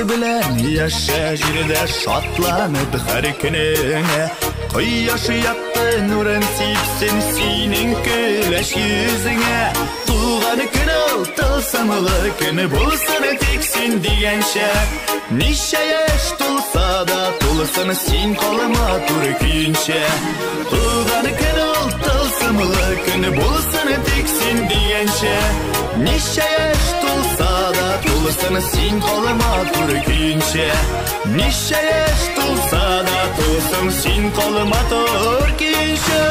Белән яшә җирдә шатланып һәр көнеңә. Кояш якты нурын сипсен синең көләч йөзеңә. Туган көн ул тылсымлы көн булсын тик син дигәнчә. Ничә яшь тулса да тулсын, син кал матур көенчә. Туган көн ул тылсымлы көн булсын тик син дигәнчә. Ничә яшь тулса да тулсын, син кал матур көенчә. Ничә яшь тулса да тулсын, син кал матур көенчә.